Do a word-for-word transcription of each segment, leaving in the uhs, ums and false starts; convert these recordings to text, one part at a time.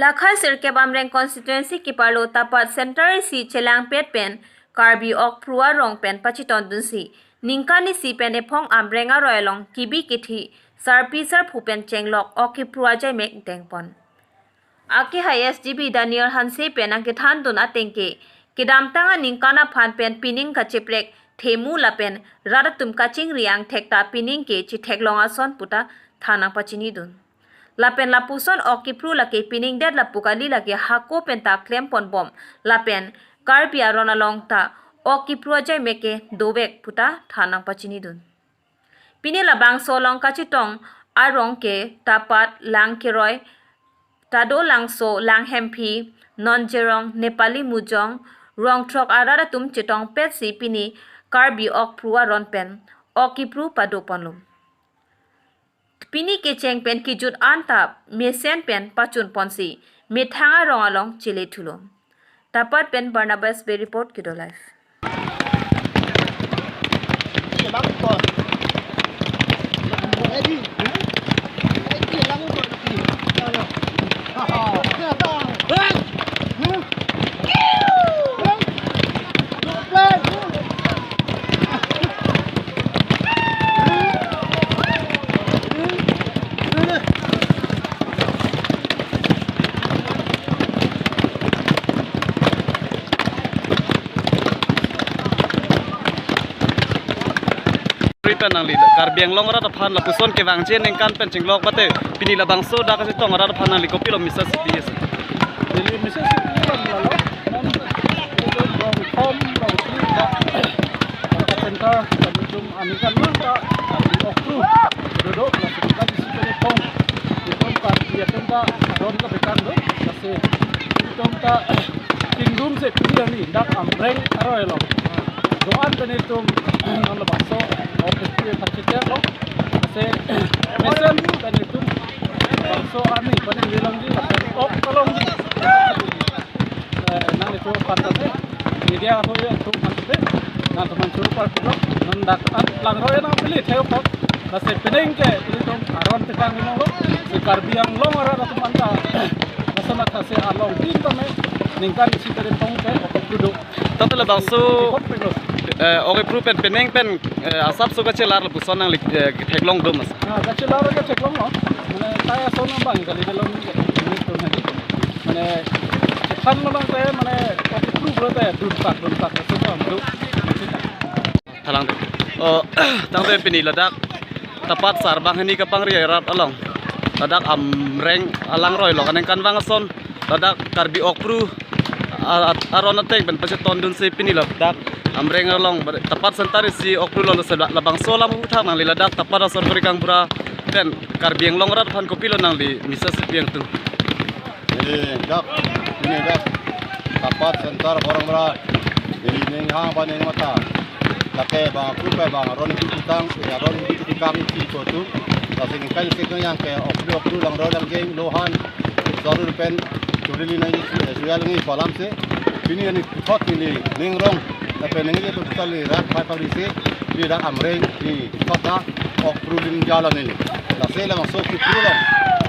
Lakha sirkep Amreng constituency keparlo Tapat center isi chelangpet pen Karbi Okphru arong pen pachetondunsi ningkan isi pen ephong Amreng aroi along kebi kethi sarpi sarpo pen chenglok Okphru ajaimek dengpon. Akehai S G B Daniel Hanse pen nangkethandun ateng ke kedamtang aningkan aphan pen pining kacheprek themu lapen rat atum kachingri angthek ta pining ke chetheklong ason puta than nangpachinidun. Lapen lapuson Okphru lake pining det lapu kali, lake hako pen ta klemponbom lapen Karbi aron along ta Okphru ajaimek ke dovek puta than nangpachinidun. Pini labangso along kachetong arong ke Tapat, Langkeroi, Tadolangso, Langhemphi, Nonjerong, Nepali Mujong, Rongthrok arat atum chetongpetsi pini Karbi Okphru aron pen Okphru padoponlo. Pini kecheng pen kejut anta mesen pen pachunponsi methang arong along chelethulo. Tapat pen Barnabas Bey report, Kedo Live. Ri pen nangli Karbi Anglong arat aphan lapuson kevangji aningkan pen chenglok mate pini labangso dak kachetong arat aphan nangli kopilo message pi ase? Neli message pi pen lalo, non, rong thom, rong phli dak, dak center, dak itum aningkan mang ta, Karbi Okphru dodo, lasi dak isi pen itum, itum Karbi atum ta aron kepekang do, lasi itum ta kingdom se pini arni dak Amreng aroi along. Do-an pen itum non labangso Okphru pachethek lo. Lasi mesen pen itum bangso arni pen neli longji, ok ta longji. Eh, nanglitum aphan ta se, media ho ya atum aphan te, nangtum an churu parpik lo, non dak an langroi nangpili thek apot, lasi pining ke itum aron tekang inong lo, si Karbi Anglong arat atum anta, lason athasi along tin tame, ningkan isi pen itum ke Okphru do. Tangte labangso, Okphru lo. Eh, Okphru pen pining pen, eh, asapso kachelar lapuson nangli, eh, theklong do mas? Ah, kachelar kacheklong lo. Mane tai ason abang kali, dalom ni, ni to na. Mane, chethan lo nang te, mane, Okphru pulote dunpak, dunpak, ason abang do. Thalang te. Oh, tangte pini ladak Tapat Sarbang hini kapangri arat along, ladak Amreng alangroi along aningkan vang ason, ladak Karbi Okphru a-, a-, aron ateng pen pachetondunsi pini ladak Amreng along, Tapat center isi Okphru lo, lasi labangso alam aphuthak nangli ladak Tapat ason kori kangpura pen Karbi Anglong arat aphan kopilo nangli message pi angtung? Neli dak, neli dak Tapat center Borongbra, neli ning hang ba ning mata. Lake bang aku pe bang aron itum putang, ya aron itum putang isi kotu. Lasi ningkan isi ke yang ke Okphru, Okphru langroi langjeng, lohan, sorul pen, churi li nai, suya langi palam se. Pini ani puthot neli ning rong, tapi ning ye puthot neli rat pai pari se, neli dak Amreng, neli puthot ta Okphru ling jala neli. Lasi labangso Okphru along,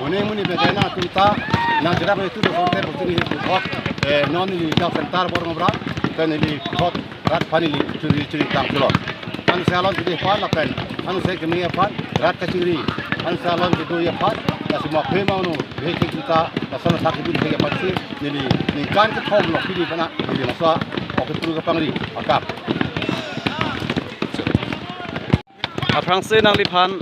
muni muni bejai nangtum ta, nang jerak itu do konten, putri puthot, eh, non neli dak center Borongbra, pen neli puthot rat aphan neli churi churi tang chulon. An salon kidi aphan lapen, an se kemi aphan, rat kachingri, an salon kedo aphan, lasi mokhe mangno, bihek kita, lason thak kedo bihek aphan si, neli ningkan kethom lo pini pana, neli masa, Okphru kapangri akam. Aphrangsi nangliphan,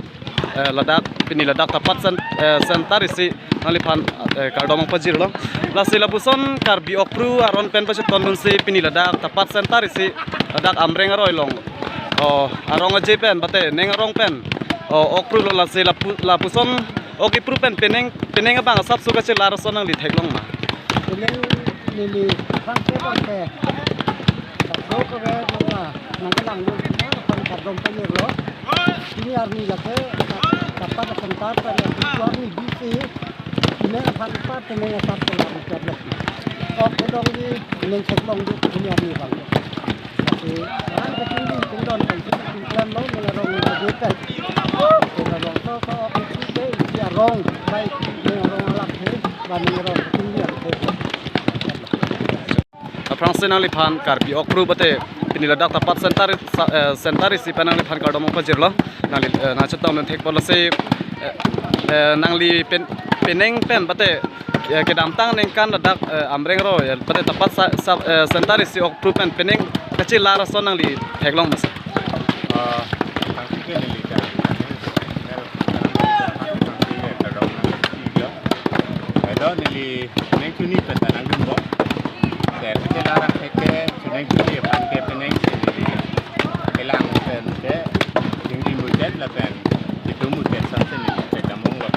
eh, ladak, pini ladak Tapat cen-, eh, center isi nangliphan, eh, kardom nangpajirlo. Lasi lapuson Karbi Okphru aron pen pachetondunsi pini ladak Tapat center isi ladak Amreng aroi along, oh, arong aje pen, bate ning arong pen, oh, Okphru lo, lasi lapu-, lapuson Okphru pen pining, pining abang asapso kachelar ason nangli theklong ma? Pining neli aphan ke bang ke. Dak do kave nang nangkelang dun aphan kardom pajirlo. Pini arni lake Tapat center pen arni bisi, pining aphan pat pining asap kelang chot lake. Ok, kedongji pining theklong dun pini arni bang. Lasi, ran kachingri kingdon kan si kingklan lo, ning arong ning aje pen. Ning arong so, so, ok, si ke, isi arong, bai, ning arong alam si, ba ning arong kachingri Aphrangsi nangliphan Karbi Okpru bate pini ladak Tapat center, sa-, eh, center isi pen nangliphan kardom pajirlo. Nangli, eh, nangchetongdun thekpo lasi, eh, eh, nangli pen, penang pen bate, eh, kedamtang ningkan ladak, eh, Amreng aroi, eh, bate Tapat sa, sa, eh, center isi Okpru pen penang kachelar ason nangli theklong ma sir? Ah, aphrangsi ke neli ka, eh, aphrangsi ke kardom nanglo. Ado neli penang chini pen ta nangdunbom. Te kachelar angthek ke penang chini aphan ke penang chini neli kelang pen ke chingri mujet lapen itum mujet samse neli thekdam longlo.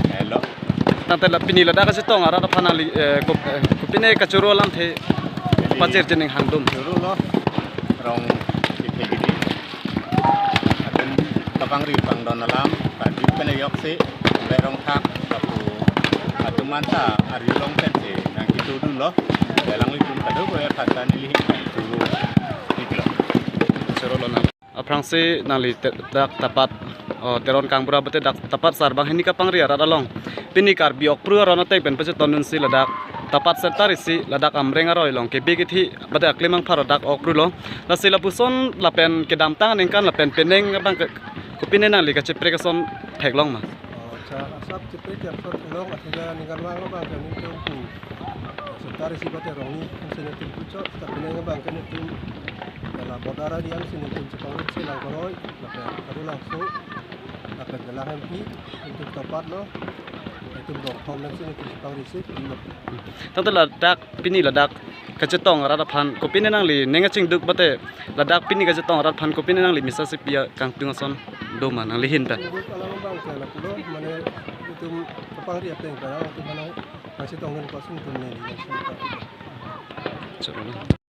Helo. Tangte la pini ladak kachetong arat aphan nangli, eh, kop-, eh, kopine kachoro alamthe pajir jining hangdum? Chorolo. Rong Chithegidi. Atum kapangri pangdon alam, kardom pen ajoksi, Amreng Rongthak, lapu atum anta arjulong pensi nangketudunlo. Alanglitum kadokave aphan ta neli choro, chorolo nang. Aphrangsi nangli te-, dak Tapat, oh, Teron Kangbura bate dak Tapat sarbang hini kapangri arat along pini Karbi Okpru aron ateng pen pachetongdunsi ladak Tapat center isi ladak Amreng aroi along kebi kethi bate aklim angphar dak Okpru lo. Lasi lapuson lapen kedamtang ningkan lapen penang abang ke, kopine nangli kacheprek ason theklong ma? Oh, cha, asap cheprek ason theklong, athena ningkan vang abang ke ningkan pu. Center isi bate rong ni, ansi nelitum puchot, tapi nang abang ke nelitum, la border area ansi nelitum chepangri si Langkoroi, lapen Karulangso, lapen Langkangpi, nelitum Tapat lo, nelitum Rongthom ansi nelitum chepangri si, pilo. Tangte ladak pini ladak kachetong arat aphan kopine nangli ning kachingduk bate ladak pini kachetong arat aphan kopine nangli message pi kangtung ason do ma nangli ahin pen? Chingduk alam abang ke lapulo, mane itum kapangri ateng pen, itum mane kachetongdun koson itum neli nangsi. Chorolo.